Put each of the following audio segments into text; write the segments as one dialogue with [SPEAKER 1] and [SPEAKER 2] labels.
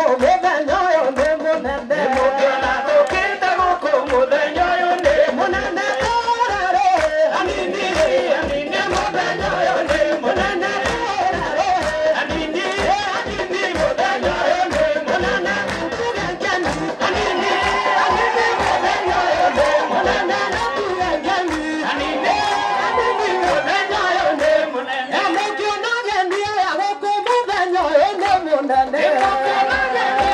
[SPEAKER 1] gũkũ mũthenya ũyũ nĩ mũnene.
[SPEAKER 2] Mũkĩona tũkĩte gũkũ mũthenya ũyũ nĩ
[SPEAKER 1] mũnene. Tũrarĩ
[SPEAKER 2] anini anini mũthenya ũyũ nĩ mũnene.
[SPEAKER 1] Tũrarĩ
[SPEAKER 2] anini anini mũthenya ũyũ nĩ mũnene.
[SPEAKER 1] Tũgengeni
[SPEAKER 2] anini anini mũthenya ũyũ nĩ mũnene.
[SPEAKER 1] Tũgengeni
[SPEAKER 2] anini anini mũthenya ũyũ nĩ mũnene.
[SPEAKER 1] Mũkĩona ageni aya gũkũ mũthenya ũyũ nĩ mũnene.
[SPEAKER 2] Mũkĩona ageni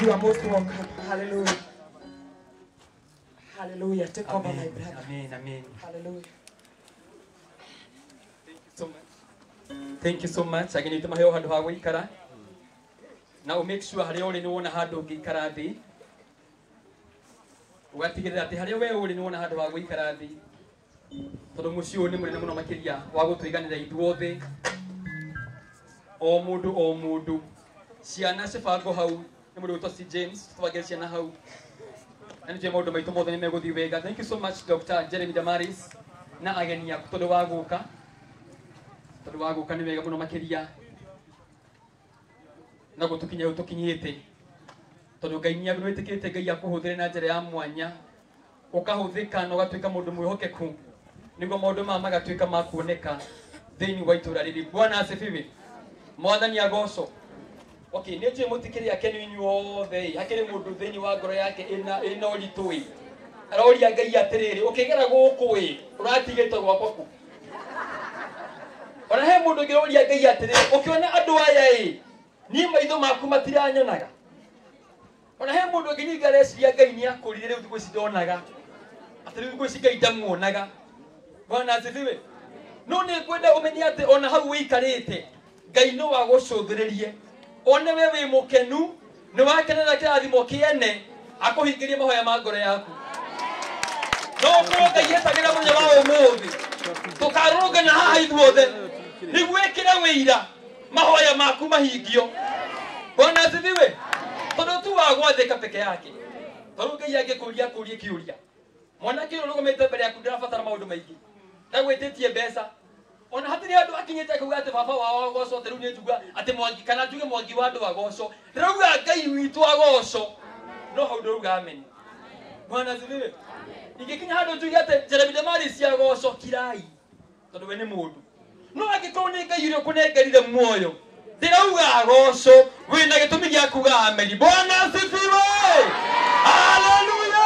[SPEAKER 1] You are most welcome. Hallelujah. Hallelujah. Take over, my brother.
[SPEAKER 3] Amen. Amen.
[SPEAKER 1] Hallelujah.
[SPEAKER 3] Thank you so much. Thank you so much. Ageni ituma heo handu ha guikara. Na make sure haria uri ni wona handu ungiikara thi. Ugatigirira ati haria we uri ni wona handu ha guikara thi. Tondu mucii uyu ni munene muno makiria wa gutuiganira ithuothe. O mundu o mundu. Ciana cibango hau ni mundu witwo C James tubangire ciana hau. Na nĩ maũndũ maitũ mothe nĩ megũthiĩ wega. Thank you so much Dr. Jeremy Damaris na ageni aku tondu wa gũka. Tondu wa gũka nĩ wega mũno makĩria na gũtũkinyia hau tũkinyĩte. Tondu Ngai nĩ wĩtĩkĩrĩte Ngai akũhũthĩre na njĩra ya mwanya, ũkahũthĩka na ũgatuĩka mũndũ mwĩhokeku nĩguo maũndũ maya magatuĩka ma kuoneka thĩinĩ wa itũũra rĩrĩ. Bwana asifiwe. Mwathani agocwo. Okay, nĩ njũĩ mũtikĩrĩ akenu inyuothe, hakĩrĩ mũndũ thĩinĩ wa ngoro yake ĩna ũritũ ĩ. Aroria Ngai atĩrĩrĩ, ũkĩgera gũkũ ĩ, ũratigĩte gwakwa kũ? Ona he mũndũ ũngĩ ũroria Ngai atĩrĩrĩ, ũkĩona andũ aya ĩ, niĩ maitho maku matiranyonaga. Ona he mũndũ ũngĩ ningĩ areciria Ngai nĩ akũrire rĩu thikũ ici ndonaga. Atĩ rĩu ngwĩci Ngai ndamuonaga. Bwana asifiwe. No nĩ ngwenda ũmenye atĩ ona hau wĩikarĩte Ngai no agũcũthĩrĩrie one we wĩ mũkenu nĩ wakenera kĩrathimo kĩene akũhingĩrie mahoya ma ngoro yaku. No ũkorwo Ngai etagĩra mũthenya wa ũmũthĩ tũkarũrũngana haha ithuothe nĩguo ĩkĩre wĩira mahoya maku mahingio. Bwana asifiwe. Tondũ tu wa gwathĩka peke yake. Tondũ Ngai angĩkũria akũrie kĩũria mwanake ũyũ ũrũgamĩte mbere yaku ndarabatara maũndũ maingĩ ndagwĩtĩtie mbeca ona hatirĩ andũ akinyĩte akauga atĩ baba wao agocwo atĩ rĩu nĩ njuga atĩ Mwangi kana njuge Mwangi wa andũ agocwo ndĩrauga Ngai witũ agocwo no hau ndĩrauga amen. Bwana asifiwe. Ingĩkinya handũ njuge atĩ Jeremy Damaris agocwo kirai tondũ we nĩ mũndũ no angĩkorwo nĩ Ngai ũrĩa ũkũnengerire muoyo ndĩrauga agocwo wĩna gĩtũmi gĩa kuga amen. Bwana asifiwe. Haleluya.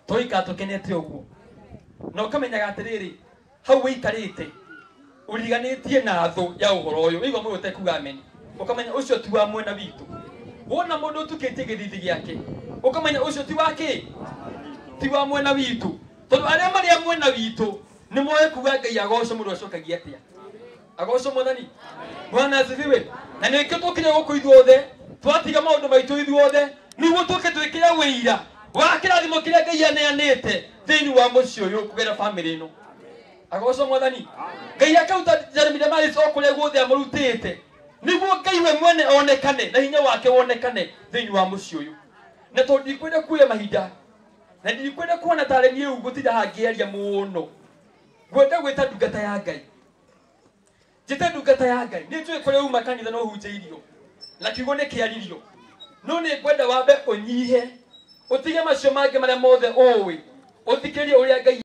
[SPEAKER 3] Tũikara tũkenete ũguo na ũkamenyaga atĩrĩrĩ hau wĩikarĩte ũriganĩtie na thũ ya ũhoro ũyũ wĩigua mũndũ ũtekuga amen ũkamenya ũcio ti wa mwena witũ. Wona mũndũ ũtukĩtie gĩthithi gĩake ũkamenya ũcio ti wa kĩ ti wa mwena witũ tondũ arĩa marĩ a mwena witũ nĩ moĩ kuga Ngai agocwo mũndũ acokagia atĩa agocwo Mwathani. Bwana asifiwe. Na nĩkĩo tũkire gũkũ ithuothe twatiga maũndũ maitũ ithuothe nĩguo tũke twĩkĩre wĩira wa kĩrathimo kĩrĩa Ngai aneanĩte thĩinĩ wa mũciĩ ũyũ kũgerera bamĩrĩ ĩno. Agocwo Mwathani. Ngai akauta Jeremy Damaris o kũrĩa guothe amũrutĩte nĩguo Ngai we mwene onekane na hinya wake wonekane thĩinĩ wa mũciĩ ũyũ. Na tondũ ndikwenda kuoya mahinda na ndikwenda kuona tarĩ niĩ ũguo gũtinda haha ngĩaria mũno ngwenda gwĩta ndungata ya Ngai njĩte ndungata ya Ngai nĩ njũĩ kũrĩa uma kanitha no hunjĩirio na kiugo nĩ kĩaririo no nĩ ngwenda wambe ũnyihe ũtige macio mangĩ marĩa mothe ũĩ ũthikĩrĩrie ũrĩa Ngai